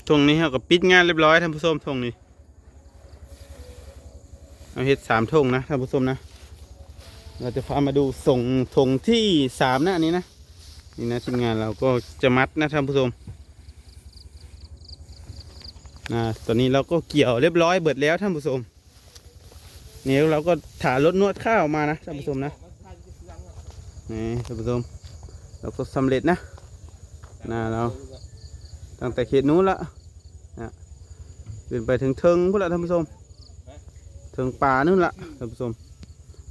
ທົ່ງນີ້ເຮົາກໍປິດງານຮຽບຮ້ອຍທ່ານຜູ້ຊົມ. ທົ່ງນີ້ເຮົາເຮັດສາມທົ່ງນະທ່ານຜູ້ຊົມນະ. ເຮົາຈະພາມາດູສົ່ງ ທົ່ງທີສາມນະ ນີ້ນະ. ນີ້ນະ ທີມງານເຮົາກໍຈະມັດນະທ່ານຜູ້ຊົມ. ນະ ຕອນນີ້ເຮົາກໍກ່ຽວຮຽບຮ້ອຍເບິດແລ້ວທ່ານຜູ້ຊົມ. ນີ້ເຮົາກໍຖ້າລົດນວດຂ້າວມານະທ່ານຜູ້ຊົມນະ. ນີ້ທ່ານຜູ້ຊົມ ເຮົາກໍສຳເລັດນະ ນາເຮົາ ຕັ້ງແຕ່ເຂດນູ້ນລະນະ ຂຶ້ນໄປເທິງໆພຸ້ນລະທ່ານຜູ້ຊົມ ເທິງປ່ານູ້ນລະທ່ານຜູ້ຊົມ.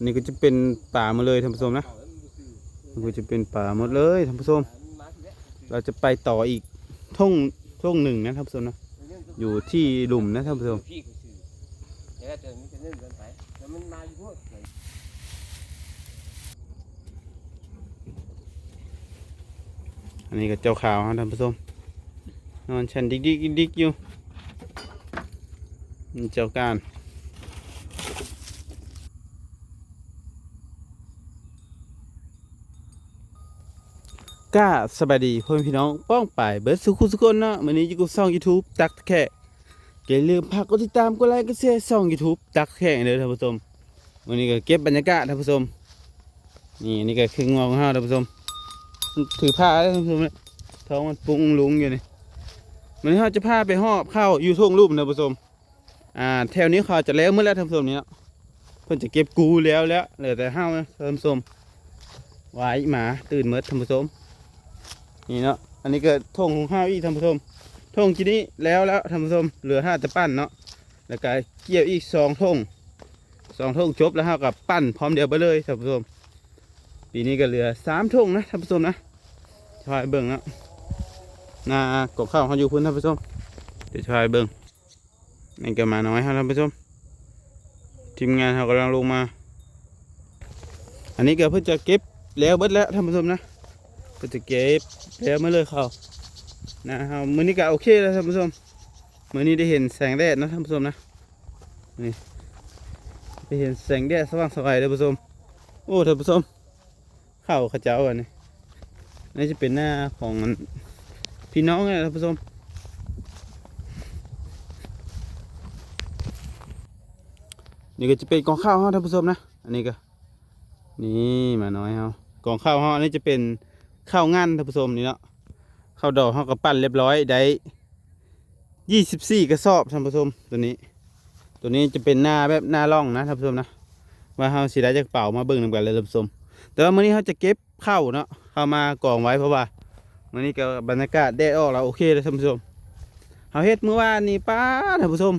ນີ້ກໍຈະເປັນປ່າໝົດເລີຍທ່ານຜູ້ຊົມນະ. ນີ້ກໍຈະເປັນປ່າໝົດເລີຍທ່ານຜູ້ຊົມ. ເຮົາຈະໄປຕໍ່ອີກທົ່ງ ທົ່ງໜຶ່ງນະທ່ານຜູ້ຊົມນະ ຢູ່ທີ່ລຸ່ມນະທ່ານຜູ້ຊົມ. ອັນນີ້ກໍເຈົ້າຂາວເຮົາທ່ານຜູ້ຊົມ ນອນຊັນດິກໆໆຢູ່. ນີ້ເຈົ້າການ. ກະສະບາຍດີພໍ່ແມ່ພີ່ນ້ອງປ້ອງປາຍເບິດສູ່ຄູ່ສູ່ຄົນເນາະ. ມື້ນີ້ຢູ່ກັບຊ່ອງຢູທູບຕັກແຂກ. ຢ່າລືມຝາກກົດຕິດຕາມ ກົດໄລ ກົດແຊຊ່ອງຢູທູບຕັກແຂກເດີທ່ານຜູ້ຊົມ. ມື້ນີ້ກໍເກັບບັນຍາກາດທ່ານຜູ້ຊົມ. ນີ້ ນີ້ກໍຄືງົວຂອງເຮົາທ່ານຜູ້ຊົມ ມັນຖືພາເດີທ່ານຜູ້ຊົມ ທ້ອງມັນປຸງລຸງຢູ່ນີ້. ມື້ນີ້ເຮົາຈະພາໄປຮອບເຂົ້າຢູ່ທົ່ງລຸ່ມທ່ານຜູ້ຊົມ. ອ່າ ແຖວນີ້ເຂົາຈະແລ້ວໝົດແລ້ວທ່ານຜູ້ຊົມນີ້ເນາະ. ເພິ່ນຈະເກັບກູແລ້ວແລ້ວ ເຫຼືອແຕ່ເຮົານະທ່ານຜູ້ຊົມ. ວ້າຍ ໝາຕື່ນໝົດທ່ານຜູ້ຊົມ. ນີ້ເນາະ ອັນນີ້ກໍທົ່ງຂອງເຮົາອີກທ່ານຜູ້ຊົມ. ທົ່ງທີ່ນີ້ແລ້ວແລ້ວທ່ານຜູ້ຊົມ ເຫຼືອຖ້າແຕ່ປັ້ນເນາະ. ແລ້ວກໍກ່ຽວອີກສອງທົ່ງ ສອງທົ່ງຈົບແລ້ວເຮົາກໍປັ້ນພ້ອມດຽວໄປເລີຍທ່ານຜູ້ຊົມ. ປີນີ້ກໍເຫຼືອສາມທົ່ງນະທ່ານຜູ້ຊົມນະ. ຈະພາໄປເບິ່ງເນາະ ນາກອງເຂົ້າເຮົາຢູ່ພຸ້ນທ່ານຜູ້ຊົມ. ດຽວຈະພາໄປເບິ່ງ. ນີ້ກໍໝານ້ອຍເຮົາທ່ານຜູ້ຊົມ ທີມງານເຮົາກຳລັງລົງມາ. ອັນນີ້ກໍເພິ່ນຈະເກັບແລ້ວເບິດແລ້ວທ່ານຜູ້ຊົມນະ ເພິ່ນຈະເກັບແລ້ວໝົດເລີຍເຂົ້ານະເຮົາ. ມື້ນີ້ກໍໂອເຄແລ້ວທ່ານຜູ້ຊົມ ມື້ນີ້ໄດ້ເຫັນແສງແດດເນາະທ່ານຜູ້ຊົມນະ. ນີ້ ໄດ້ເຫັນແສງແດດສະຫວ່າງສະໄຫວເດີທ່ານຜູ້ຊົມ. ໂອ້ ທ່ານຜູ້ຊົມ ເຂົ້າເຂົາເຈົ້າອັນນີ້ ນີ້ຈະເປັນນາຂອງອັນ ພີ່ນ້ອງນີ້ແຫຼະທ່ານຜູ້ຊົມ. ນີ້ກໍຈະເປັນກອງເຂົ້າເຮົາທ່ານຜູ້ຊົມນະ. ອັນນີ້ກໍ ນີ້ໝານ້ອຍເຮົາ ກອງເຂົ້າເຮົາ. ອັນນີ້ຈະເປັນເຂົ້າງັນທ່ານຜູ້ຊົມນີ້ເນາະ. ເຂົ້າດອກເຮົາກໍປັ້ນຮຽບຮ້ອຍ ໄດ້ ຊາວສີ່ກະສອບທ່ານຜູ້ຊົມ. ຕົວນີ້ ຕົວນີ້ຈະເປັນນາແບບນາລ່ອງນະທ່ານຜູ້ຊົມນະ ວ່າເຮົາຊິໄດ້ຈັກເປົາ ມາເບິ່ງນຳກັນເລີຍທ່ານຜູ້ຊົມ. ແຕ່ວ່າມື້ນີ້ເຮົາຈະເກັບເຂົ້າເນາະ ເຂົ້າມາກອງໄວ້ ເພາະວ່າມື້ນີ້ກໍບັນຍາກາດແດດອອກແລ້ວ ໂອເຄເລີຍທ່ານຜູ້ຊົມ. ເຮົາເຮັດມື້ວານນີ້ ປ້າ ທ່ານຜູ້ຊົມ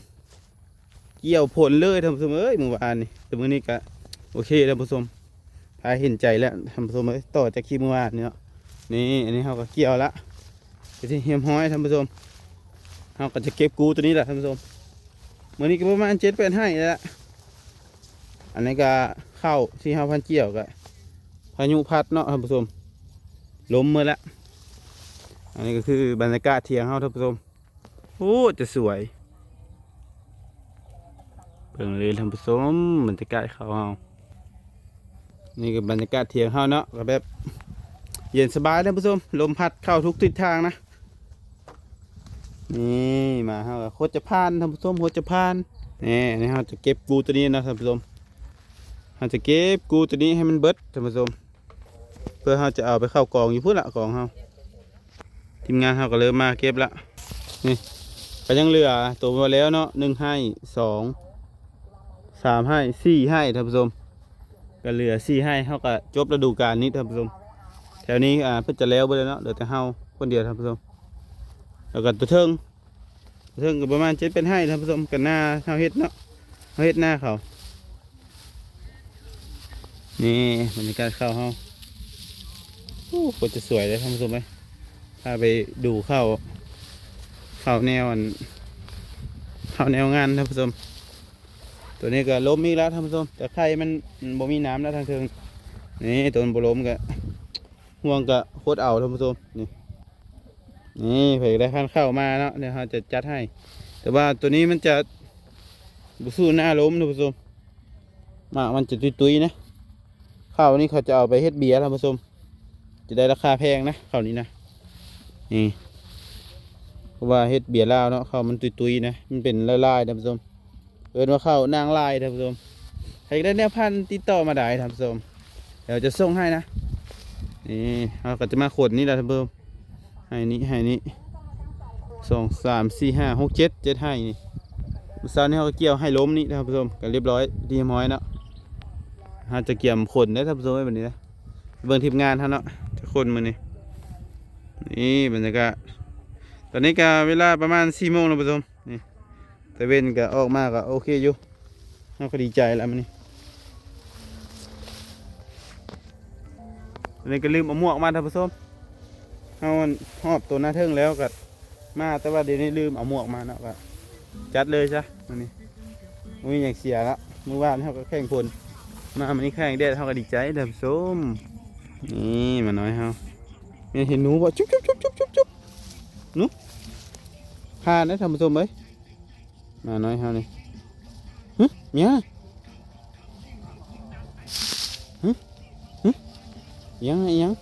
ກ່ຽວຜົນເລີຍທ່ານຜູ້ຊົມເອີຍ ມື້ວານນີ້. ແຕ່ມື້ນີ້ກໍໂອເຄທ່ານຜູ້ຊົມ ພາເຫັນໃຈແລ້ວທ່ານຜູ້ຊົມເອີຍ ຕໍ່ຈາກຄລິບມື້ວານນີ້ເນາະ. ນີ້ ອັນນີ້ເຮົາກໍກ່ຽວລະ ເປັນທີ່ຮຽບຮ້ອຍທ່ານຜູ້ຊົມ. ເຮົາກໍຈະເກັບກູຕົວນີ້ແຫຼະທ່ານຜູ້ຊົມ. ມື້ນີ້ກໍປະມານເຈັດແປດໄຮ່ແລ້ວ. ອັນນີ້ກໍເຂົ້າທີ່ເຮົາພັນກ່ຽວ ກໍພາຍຸພັດເນາະທ່ານຜູ້ຊົມ ລົ້ມໝົດແລ້ວ. ອັນນີ້ກໍຄືບັນຍາກາດຖຽງເຮົາທ່ານຜູ້ຊົມ. ໂອ້ ຈະສວຍ ເບິ່ງເລີຍທ່ານຜູ້ຊົມ ບັນຍາກາດເຂົ້າເຮົາ. ນີ້ກໍບັນຍາກາດຖຽງເຮົາເນາະ ກໍແບບເຢັນສະບາຍທ່ານຜູ້ຊົມ ລົມພັດເຂົ້າທຸກທິດທາງນະ. ນີ້ ມາເຮົາກໍໂຄດຈະຜ່ານທ່ານຜູ້ຊົມ ໂຄດຈະຜ່ານ. ນີ້ ອັນນີ້ເຮົາຈະເກັບກູຕົວນີ້ເນາະທ່ານຜູ້ຊົມ ເຮົາຈະເກັບກູຕົວນີ້ໃຫ້ມັນເບິດທ່ານຜູ້ຊົມ ເພື່ອເຮົາຈະເອົາໄປເຂົ້າກອງຢູ່ພຸ້ນລະ ກອງເຮົາ. ທີມງານເຮົາກໍເລີ່ມມາເກັບລະ. ນີ້ ກໍຍັງເຫຼືອໂຕບໍ່ແລ້ວເນາະ ໜຶ່ງໄຮ່ ສອງ ສາມໄຮ່ ສີ່ໄຮ່ທ່ານຜູ້ຊົມ. ກໍເຫຼືອສີ່ໄຮ່ ເຮົາກໍຈົບລະດູການນີ້ທ່ານຜູ້ຊົມ. ແຖວນີ້ ອ່າ ເພິ່ນຈະແລ້ວເບິດແລ້ວເນາະ ເຫຼືອແຕ່ເຮົາຄົນດຽວທ່ານຜູ້ຊົມ. ແລ້ວກໍຕົວເທິງ ເທິງກໍປະມານເຈັດແປດໄຮ່ທ່ານຜູ້ຊົມ ກັບນາເຮົາເຮັດເນາະ ເຮົາເຮັດນາເຂົາ. ນີ້ບັນຍາກາດເຂົ້າເຮົາ. ໂອ້ ໂຄດຈະສວຍເລີຍທ່ານຜູ້ຊົມເອີຍ. ພາໄປດູເຂົ້າ ເຂົ້າແນວອັນ ເຂົ້າແນວງານທ່ານຜູ້ຊົມ. ຕົວນີ້ກໍລົ້ມອີກແລ້ວທ່ານຜູ້ຊົມ ແຕ່ໄຂ່ມັນ ມັນບໍ່ມີນ້ຳແລ້ວທາງເທິງ. ນີ້ ຕົວມັນບໍ່ລົ້ມກໍ ຫ່ວງກະຫົດເອົາທ່ານຜູ້ຊົມ. ນີ້ ນີ້ ໃຜຢາກໄດ້ພັນເຂົ້າມາເນາະ ດຽວເຮົາຈະຈັດໃຫ້. ແຕ່ວ່າຕົວນີ້ມັນຈະບໍ່ສູ້ໜ້າລົມທ່ານຜູ້ຊົມ ໝາກມັນຈະຕຸ້ຍໆນະ. ເຂົ້ານີ້ເຂົາຈະເອົາໄປເຮັດເບຍທ່ານຜູ້ຊົມ ຈະໄດ້ລາຄາແພງນະ ເຂົ້ານີ້ນະ. ນີ້ ເພາະວ່າເຮັດເບຍລາວເນາະ ເຂົ້າມັນຕຸ້ຍໆນະ ມັນເປັນລາຍໆ ທ່ານຜູ້ຊົມ ເອີ້ນວ່າເຂົ້ານາງລາຍ ທ່ານຜູ້ຊົມ. ໃຜຢາກໄດ້ແນວພັນຕິດຕໍ່ມາໄດ້ ທ່ານຜູ້ຊົມ ດຽວຈະສົ່ງໃຫ້ນະ. ນີ້ເຮົາກໍຈະມາຂົນນີ້ແຫຼະ ທ່ານຜູ້ຊົມ ໄຮ່ນີ້ ໄຮ່ນີ້ ສອງ ສາມ ສີ່ ຫ້າ ຫົກ ເຈັດ ເຈັດໄຮ່ນີ້. ມື້ເຊົ້ານີ້ເຮົາກໍກ່ຽວໄຮ່ລົມນີ້ ທ່ານຜູ້ຊົມ ກໍລຽບຮ້ອຍ ທີ່ຮຽບຮ້ອຍເນາະ. ເຮົາຈະກຽມຂົນເດ້ ທ່ານຜູ້ຊົມເອີຍ ບັດນີ້ເດ້. ເບິ່ງທີມງານເຮົາເນາະ ຈັກຄົນມື້ນີ້. ນີ້ບັນຍາກາດ ຕອນນີ້ກໍເວລາປະມານສີ່ໂມງແລ້ວ ທ່ານຜູ້ຊົມ. ນີ້ຕາເວັນກໍອອກມາກໍໂອເຄຢູ່ ເຮົາກໍດີໃຈແລ້ວມື້ນີ້. ຕອນນີ້ກໍລືມເອົາໝວກມາ ທ່ານຜູ້ຊົມ. ເຮົາຮອດໂຕໜ້າເທິງແລ້ວກໍມາ ແຕ່ວ່າດຽວນີ້ລືມເອົາໝວກມາເນາະ ກໍຈັດເລີຍຊະມື້ນີ້. ບໍ່ມີຫຍັງເສຍລະ ມື້ວານເຮົາກໍແຂ່ງຝົນ ມາມື້ນີ້ແຂ່ງແດດ ເຮົາກໍດີໃຈ ທ່ານຜູ້ຊົມ. ນີ້ໝານ້ອຍເຮົາ ແມ່ນເຫັນໜູບໍ່? ຈຸບໆໆໆໆ ໜູ ຜ່ານເດ້ ທ່ານຜູ້ຊົມເອີຍ. ໝານ້ອຍເຮົານີ້ ຫຶ ຫຍັງ ຫຶ ຫຶ ຫຍັງ ຫຍັງ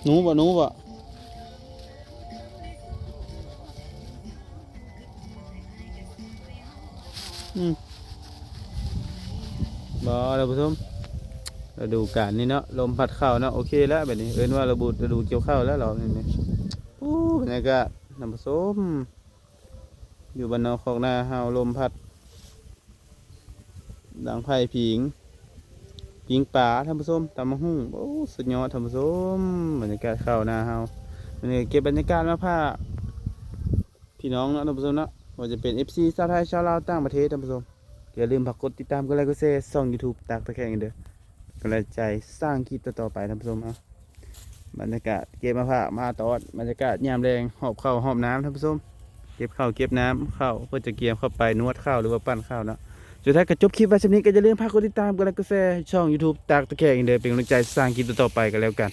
ໜູບໍ່? ໜູບໍ່? ອືມ ບໍ່ ທ່ານຜູ້ຊົມ ລະດູການນີ້ເນາະ ລົມພັດເຂົ້າເນາະ. ໂອເຄແລ້ວ ແບບນີ້ເອີ້ນວ່າລະດູ ລະດູກ່ຽວເຂົ້າແລ້ວ ລອບນີ້. ໂອ້ ບັນຍາກາດ ທ່ານຜູ້ຊົມ ຢູ່ບ້ານນອກຄອກນາເຮົາ ລົມພັດ ດັງໄຟຜິງ ປີ້ງປາ ທ່ານຜູ້ຊົມ ຕຳບັກຫຸ່ງ. ໂອ້ ສຸດຍອດ ທ່ານຜູ້ຊົມ ບັນຍາກາດເຂົ້ານາເຮົາ. ມື້ນີ້ເກັບບັນຍາກາດມາຝາກພີ່ນ້ອງເນາະ ທ່ານຜູ້ຊົມເນາະ ບໍ່ວ່າຈະເປັນ ເອັຟຊີ ຊາວໄທ ຊາວລາວ ຕ່າງປະເທດ ທ່ານຜູ້ຊົມ. ຢ່າລືມຝາກກົດຕິດຕາມ ກົດໄລ ກົດແຊ ຊ່ອງ YouTube ຕາກຕະແຄງເດີ ກຳລັງໃຈສ້າງຄລິບຕໍ່ໆໄປ ທ່ານຜູ້ຊົມເນາະ. ບັນຍາກາດເກັບມາຝາກມາຕອນ ບັນຍາກາດຍາມແລງ ຫອບເຂົ້າຫອບນ້ຳ ທ່ານຜູ້ຊົມ. ເກັບເຂົ້າເກັບນ້ຳ ເຂົ້າເພື່ອຈະກຽມເຂົ້າໄປນວດເຂົ້າ ຫຼືວ່າປັ້ນເຂົ້າເນາະ. ສຸດທ້າຍກໍຈົບຄລິບໄວ້ສ່ຳນີ້ ກໍຢ່າລືມຝາກກົດຕິດຕາມ ກົດໄລ ກົດແຊ ຊ່ອງ YouTube ຕາກຕະແຄງເດີ ເປັນກຳລັງໃຈສ້າງຄລິບຕໍ່ໆໄປກັນແລ້ວກັນ.